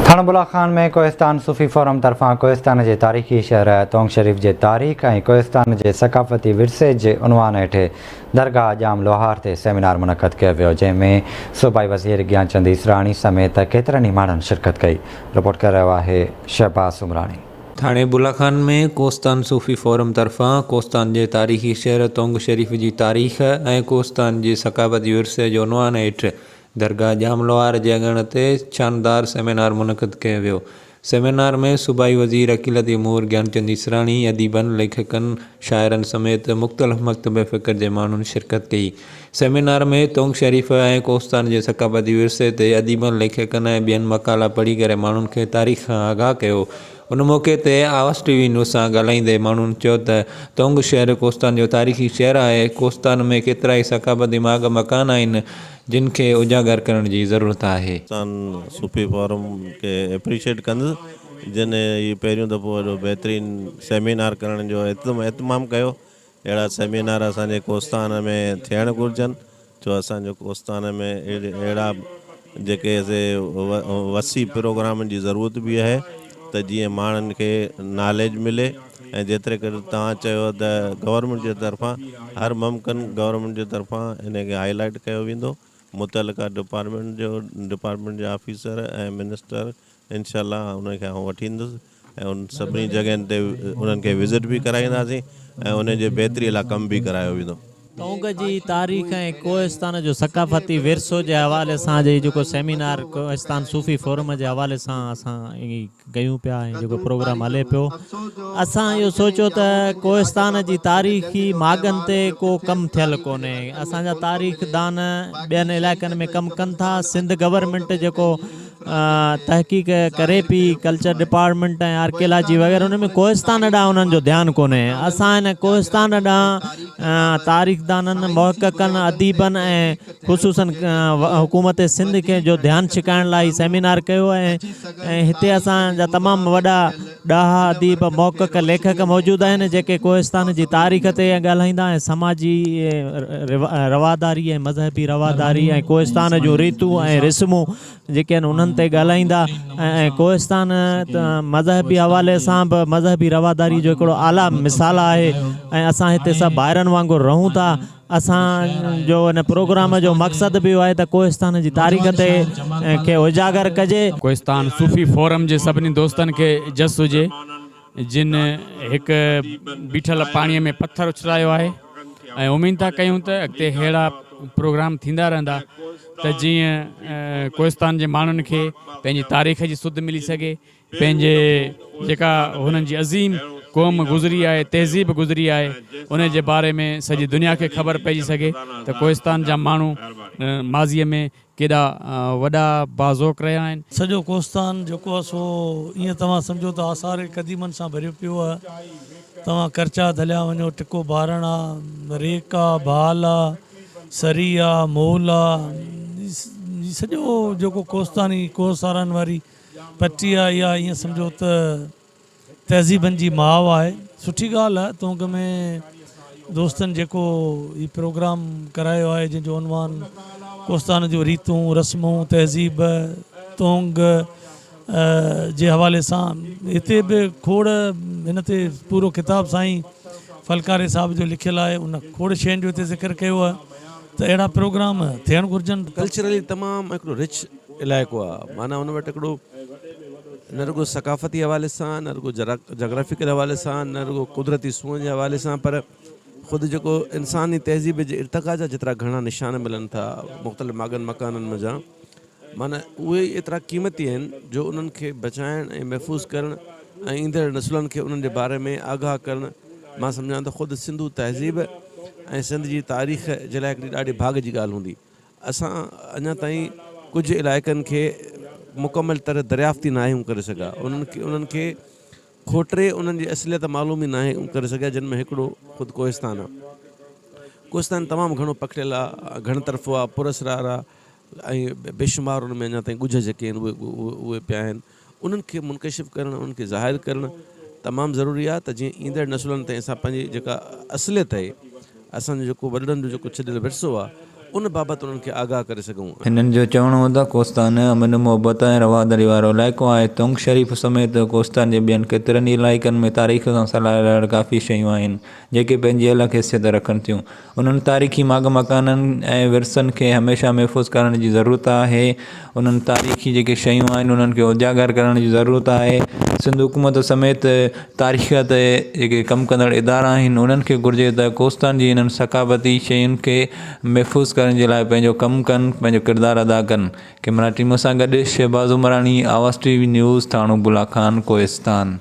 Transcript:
ٿاڻو بلا خان ۾ ڪوهستان صوفي فورم طرفان ڪوهستان جي تاريخي شهر تونگ شريف جي تاريخ ۽ ڪوهستان جي ثقافتي ورثي جي عنوان هيٺ درگاهه ڄام لوهار تي سيمينار منعقد ڪيو ويو جنهن ۾ صوبائي وزير گيانچند ايسراڻي سميت ڪيترن ئي ماڻهن شرڪت ڪئي رپورٽ ڪري رهيو آهي شهباز عمراڻي. ٿاڻي بلا خان ۾ ڪوهستان صوفي فورم طرفان ڪوهستان جي تاريخي شهر تونگ شريف جي تاريخ ۽ ڪوهستان جي ثقافتي ورثي جي عنوان هيٺ درگاهه ڄام لوهار جي اڱڻ تي شاندار سيمينار منعقد ڪيو ويو. سيمينار ۾ صوبائي وزير اقليتي امور گيانچند ايسراڻي، اديبن، ليکڪن، شاعرن سميت مختلف مڪتب فڪر جي ماڻهن شرڪت ڪئي. سيمينار ۾ تونگ شريف ۽ ڪوهستان جي ثقافتي ورثي تي اديبن، ليکڪن ۽ ٻين مقالا پڙهي ڪري ماڻهن کي تاريخ کان آگاهه ڪيو. ان موقعي تي آواز ٽي وي نيوز سان ڳالهائيندي ماڻهن چيو ته تونگ شهر ڪوهستان جو تاريخي شهر آهي، ڪوهستان ۾ ڪيترائي ثقافتي ماڳ مڪان آهن، جن کي اجاگر ڪرڻ جي ضرورت آهي. پاڪستان صوفي فورم کي اپريشيٽ ڪندس جن هي پهريون دفعو اهڙو بهترين سيمينار ڪرڻ جو اهتمام ڪيو اهڙا سيمينار اسان جي ڪوستان ۾ ٿيڻ گهرجن ڇو اسان جو ڪوستان ۾ اهڙا جيڪي سي وسيع پروگرامن جي ضرورت به آهي ته جيئن ماڻهن کي ناليج ملي ۽ جيتري قدر توهان چيو ته گورنمينٽ جي طرفان هر ممڪن گورنمينٽ جي طرفان ان کي هائي لائيٽ ڪيو ويندو متعلقه ڊپارٽمينٽ جو ڊپارٽمينٽ جا آفيسر ۽ منسٽر انشاء الله انهن کي آئون وٺي ايندس ۽ ان سڀني جڳهين تي انهن کي وزٽ به ڪرائينداسين ۽ انهن جي بهتري لاء ڪم به ڪرايو ويندو. تونگ جي تاريخ ۽ ڪوهستان جو ثقافتي ورثو جي حوالي سان جي جيڪو سيمينار ڪوهستان صوفي فورم جي حوالي سان اسان ڪيون پيا ۽ جيڪو پروگرام هلي پيو اسان اهو سوچيو ته ڪوهستان جي تاريخي ماڳن تي ڪو ڪم ٿيل ڪونهي اسان جا تاريخدان ٻين علائقن ۾ ڪم ڪن ٿا سنڌ گورنمينٽ جيڪو تحقيق ڪري پي ڪلچر ڊپارٽمينٽ ۽ آرڪيالاجي وغيره ان ۾ ڪوهستان ڏانهن انهن جو ڌيان ڪونهي اسان هن ڪوهستان ڏانهن تاريخدانن محققن اديبن ۽ خصوصن حڪومت سنڌ کي جو ڌيان ڇڪائڻ لاء هي سيمينار ڪيو ۽ هتي اسان جا تمام وڏا ڏاها اديب محقق ليکڪ موجود آهن جيڪي ڪوهستان جي تاريخ تي ڳالهائيندا ۽ سماجي رواداري ۽ مذهبي رواداري ۽ ڪوهستان جون ريتون ۽ رسمون جيڪي آهن انهن تي ڳالهائيندا ۽ ڪوهستان مذهبي حوالي سان به مذهبي رواداري جو هڪڙو اعليٰ مثال آهي ۽ اسان هتي سڀ ڀائرن وانگر رهون ٿا اسان جو ان پروگرام جو مقصد به اهو آهي ته ڪوهستان جي تاريخ تي کي اجاگر ڪجي. ڪوهستان صوفي فورم جي سڀني دوستن کي جس هجي جن هڪ بيٺل پاڻي ۾ پٿر اڇلايو آهي ۽ اميد ٿا ڪيون ته اڳتي ههڙا پروگرام ٿيندا رهندا ته جيئن ڪوهستان جي ماڻهن کي پنهنجي تاريخ جي سڌ ملي سگهي پنهنجي جيڪا هنن جي عظيم قوم گذري آهي، تهذيب گذري آهي، ان جي باري ۾ سڄي دنيا کي خبر پئجي سگهي ته ڪوهستان جا ماڻهو ماضيء ۾ ڪيڏا وڏا باذوق رهيا آهن. سڄو ڪوهستان جيڪو آهي سو ائين توهان سمجهو ته آثار قديمن سان ڀريو پيو آهي. توهان ڪرچا ڌليا وڃو، ٽڪو بارڻ آ، ريڪ آ، ڀال آ، سري آ، مول آ، هي سڄو جيڪو ڪوهستاني ڪوهسارن واري پٽي آهي اها ائين سمجهو ته تهذيبن جي ماء آهي. سٺي ڳالهه آهي تونگ ۾ دوستن جيڪو هي پروگرام ڪرايو آهي جنهن جو عنوان ڪوستان جون ريتون رسمون تهذيب تونگ جي حوالي سان هتي به کوڙ هن تي پورو ڪتاب سائين ڦلڪاري صاحب جو لکيل آهي ان کوڙ شين جو هتي ذڪر ڪيو آهي ته اهڙا پروگرام ٿيڻ گهرجن. ڪلچرلي تمام هڪڙو رچ علائقو آ معنيٰ ان وٽ هڪڙو نه رڳو ثقافتي حوالي سان نه رڳو جاگرافيڪل حوالي سان نه رڳو قدرتي سونهن جي حوالي سان پر خود جيڪو انساني تهذيب جي ارتقا جا جيترا گهڻا نشان ملن ٿا مختلف ماڳن مڪانن منجهان معنيٰ اهي ئي ايترا قيمتي آهن جو انهن کي بچائڻ ۽ محفوظ ڪرڻ ۽ ايندڙ نسلن کي انهن جي باري ۾ آگاهه ڪرڻ مان سمجهان ٿو خود سنڌو تهذيب ۽ سنڌ جي تاريخ جي لاء هڪڙي ڏاڍي ڀاڳ جي ڳالهه هوندي. اسان اڃا تائين ڪجهه علائقن کي مڪمل طرح دريافت ئي ناهيون ڪري سگهيا انهن کي انهن کي کوٽري انهن جي اصليت معلوم ئي ناهيون ڪري سگهيا جن ۾ هڪڙو خود ڪوهستان آهي. ڪوهستان تمام گهڻو پکڙيل آهي گهڻ طرفو آهي پراسرار آهي ۽ بيشمار ان ۾ اڃا تائين ڳجهه جيڪي آهن اهي اهي پيا آهن انهن کي منڪشف ڪرڻ انهن کي ظاهر ڪرڻ تمام ضروري آهي ته جيئن ايندڙ نسلن تائين اسان پنهنجي جيڪا اصليت آهي اسان جو جيڪو وڏڙن جو جيڪو ڇڏيل ورثو آهي ان بابت انهن کي آگاهه ڪري سگهون. هنن جو چوڻ هو ته ڪوستان امن، محبت ۽ رواداري وارو علائقو آهي، تونگ شريف سميت ڪوستان جي ٻين ڪيترن ئي علائقن ۾ تاريخ سان سلهاڙيل ڪافي شيون آهن، جيڪي پنهنجي الڳ حيثيت رکن ٿيون. انهن تاريخي ماڳ مڪانن ۽ ورثن کي هميشه محفوظ ڪرڻ جي ضرورت آهي. انهن تاريخي جيڪي شيون آهن انهن کي اجاگر ڪرڻ جي ضرورت آهي. سنڌ حڪومت سميت تاريخ تي جيڪي ڪم ڪندڙ ادارا آهن انهن کي گهرجي ته ڪوستان جي انهن ثقافتي شين کي محفوظ ڪرڻ جي لاء پنهنجو ڪم ڪن پنهنجو ڪردار ادا ڪن. ڪئميرا ٽيم سان گڏ Shahbaz Umrani, Awaz T V news, ٿاڻو بولا خان، ڪوهستان.